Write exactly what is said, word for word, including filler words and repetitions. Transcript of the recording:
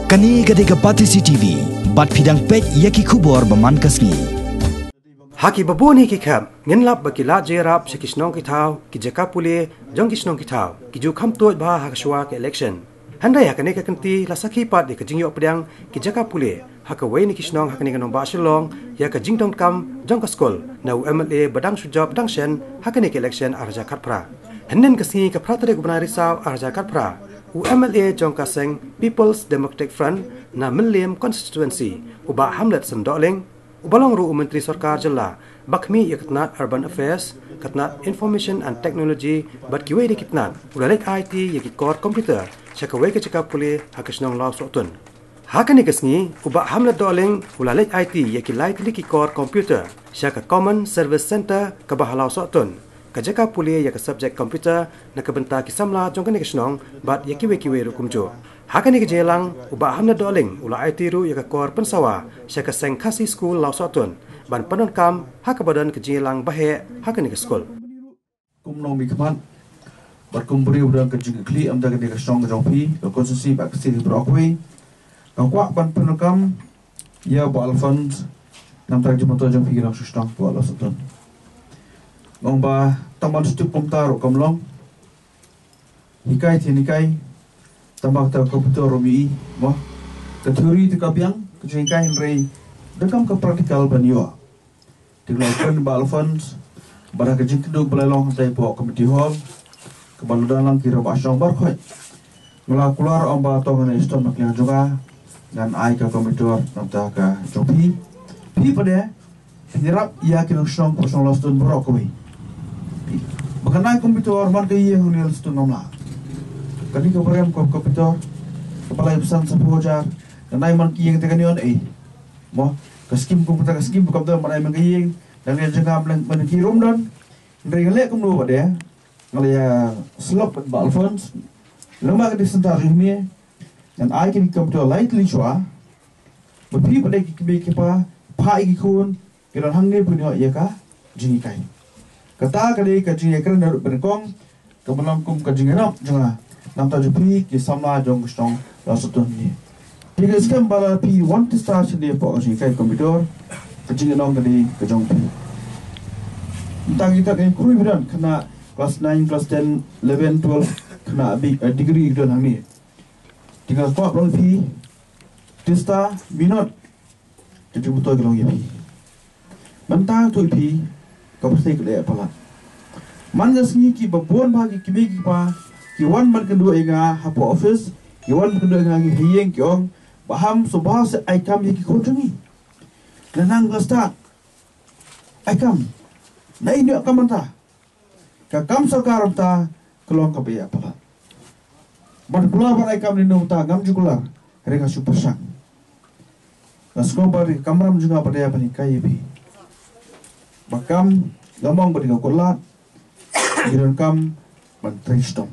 Kane ka dei ka Batesi T V, bad phi dang peit ïa ki khubor ba man ka sngi. Ha ki babun hi ki khep, ngin lap ba ki lad jingïarap sha ki shnong ki thaw, ki jaka pule jong ki shnong ki thaw, ki ju kham tuid bha ha ka shuwa ka election. Hynrei ha kane ka kynti la sakhi pat ïa ka jingïoh pdiang ki jaka pule ha kawei na ki shnong ha kane ka nongbah Shillong ïa ka jingdonkam jong ka skul na u M L A ba dang shu jop dang shen ha kane ka election ar hajar khatphra. Hynnin ka sngi ka phra tarik u bnai Risaw ar hajar khatphra, u M L A jong ka seng People's Democratic Front na Mylliem Constituency, u Bah Hamlet Seng Dohling, uba long ruh u Myntri Sorkar Jylla ba khmih ïa ka tnat Urban Affairs, ka tnat Information and Technology bad kiwei de ki tnat, u la leit aiti ïa ki kor computer sha kawei ka jaka pule ha ka shnong Lawsohtun. Ha kane ka sngi, u Bah Hamlet Dohling u la leit aiti ïa ki lai tylli ki kor computer sha ka Common Service Centre kaba ha Lawsohtun, ka jaka pule ïa ka subject computer na ka bynta ki samla jong kane ka shnong bad ïa kiwei kiwei ruh kumjuh. Ha kane ka jingïalang, u Bah Hamlet Dohling u la aiti ruh ïa ka kor pynsawa sha ka seng Khasi School Lawsohtun ban pyndonkam ha kaba don ka jingïalang baheh ha kane ka skul. Kum nongmihkhmat bad kum u briew ba don ka jingkitkhlieh namar kane ka shnong ka jong phi, ka constituency bad ka state baroh kawei, nga kwah ban pyndonkam ïa u Bah Alphonse namar ka jingmyntoi jong phi ki nongshnong shnong Bah Alphonse Sutun. Nga ong ba tang ban shu tip kumta ruh kam long. Hikai te hikai, tang ba kata ka computer ruh ym ïohi, mo. Ka theory te ka biang, ka jinghikai, hynrei donkam ka practical ban ïoh. Te nga la kren Bah Alphonse bad ha ka jingkynduh ba la long hangtai hapoh community hall kaba la don lang ki rangbah shnong baroh khoit. Nga la kular ong ba to ngan ïa sdang na ka liang jong nga, ngan ai ka computer na ka bynta ka jong phi. Phi pat de phin ïarap ïa ki nongshnong hapoh shnong Lawsohtun baroh kawei. Ba ngan ai computer man ka ïing hangne Lawsohtun ngam lah. Kane kaba rem ka computer kaba laiphew san sanphew hajar, ngan ai man ka ïing te kan ïoh ei? Mo, ka skim kum kata ka skim ba kam don ban ai man ka ïing, dang ïa jaka ban leh man ki rum don. Hynrei nga leh kumno pat de, nga la ïa slok bad Bah Alphonse, lem bad ka dei centre jong me, ngan ai kine ki computer lai tylli shuwa, ba phi pat de ki kmie ki kpa, phah ïa ki khun ki don hangne phin ïoh ïa ka jinghikai. Kata ka dei ka jingïakren na ruh pynïakong, kaba long kum ka jingïarap jong nga na ka bynta jong phi ki samla jong ka shnong Lawsohtun ne. Te ka skhem ba la phi wan tista shane hapoh ka jinghikai computer, ka jingïalang ka dei ka jong phi. Mynta kita ki khynnah ba don khynnah class nine, class ten, eleven, twelve, khynnah bad, eh, degree ki don hangne. Te nga kwah ban ong ïa phi, tista minot, te jingmyntoi ka long ïa phi. Mynta to ïa phi, ka pyrthei ka la ïa palat. Man ka sngi kiba bun bha ki kmie ki kpa ki wan ban kynduh ïa nga hapoh office, ki wan ban kynduh ïa nga ha ïing, ki ong, Bah Ham, sngewbha sa ai kam ïa ki khun jong ngi. Khnang ba la start ai kam. Naei ngi ïoh kam mynta? Ka kam sorkar mynta ka long kaba ïa palat. Ban kular ban ai kam ne em mynta ngam ju kular, hynrei nga shu pyrshang. Nga sngewbha ba ka kamram jong nga pat de ban hikai ïa phi. Ba kam, ngam ong ba dei ka kut lad, ngi donkam ban trei shitom.